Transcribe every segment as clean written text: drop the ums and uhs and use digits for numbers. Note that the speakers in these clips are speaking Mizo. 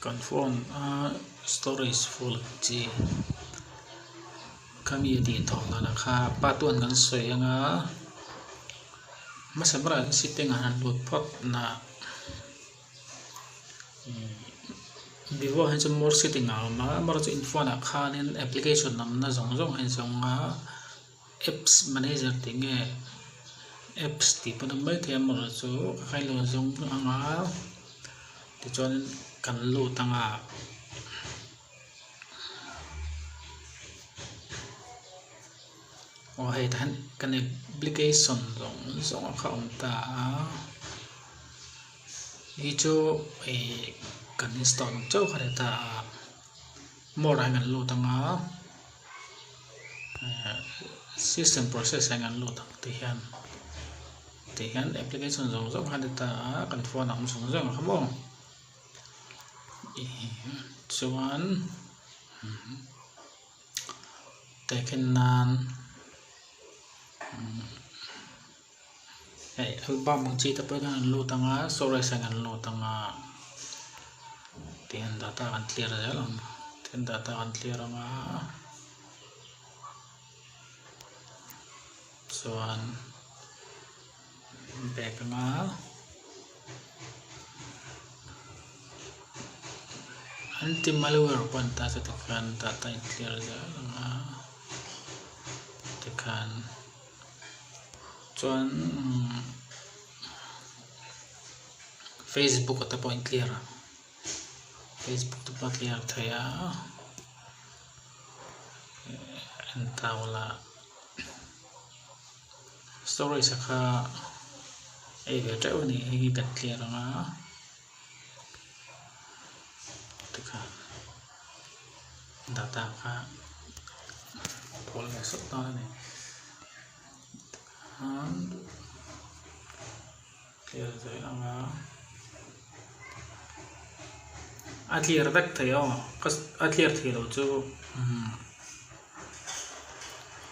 Kan phone a storage full chi khami a tih thawh dan ah kha part one kan sawi anga hmasa berah hian setting ah han lut phawt na vivo ah hian chuan more setting a awm a amaherawhchu in phone ah khanin application awmna zawng zawng a inzawng a. Apps manager tih nge apps tih pawh ni maithei a amaherawh chu ka khailo zawng ang a tichuan kan lut ang a aw hei tah hian kan application zawng zawng a kha a awm ta a hei chu ih kan install ang chauh kha a ni ta a more ah hian kan lut ang a. System process ah hian kan lut ang tih hian tih hian application zawng zawng kha a ni ta a kan phone ah awm zawng zawng ang kha maw chuan tehkhin nan hei album ang chi te pawh hian an lut ang a storage ah hian an lut ang a tih hian data kan clear zel ang tin data kan clear ang a chuan back ang a anti malware pawh an ta chu tikhan data in clear zel ang a tikhan. Chuan Facebook te pawh a in clear a Facebook te pawh a clear thei a en ta ula storage a kha ei ve teuh a ni hei hi kan clear ang a tikhan data kha pawl ve sawt dawn a ni. Clear zel ang a a clear vek thei aw a clear thei lo chu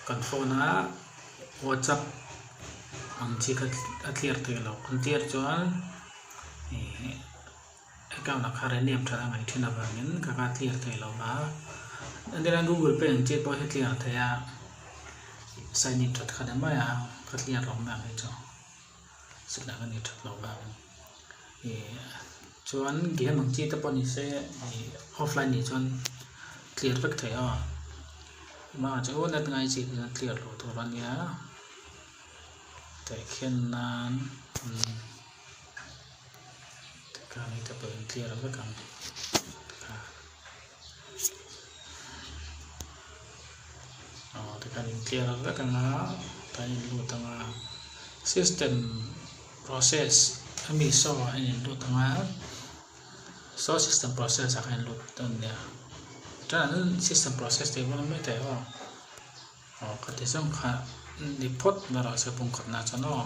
kan phone a whatsapp ang chi kha a clear thei lo kan clear chuan ih account ah kha rei em that a ngaih thin avangin ka kha clear thei lo va entirnan google pay ang chi pawh hi clear thei a sign in that kha ni mai a ka clear lo mai ang hi chu signal a ni that lo vangin ih chuan game ang chi te pawh ni se ih offline nih chuan clear vek thei a mah chu net ngai chi te chuan clear loh tur a nia tehkhin nan. Tikhan hei te pawh in clear vek ang tikhan aw tikhan in clear vek ang a tan in lut ang a system process a mi saw ah hian in lut ang a saw system process ah khan in lut dawn nia chuan system process tih pawh a awm maithei aw aw khati zawng kha ni phawt mai rawh se bung khatna chuan aw.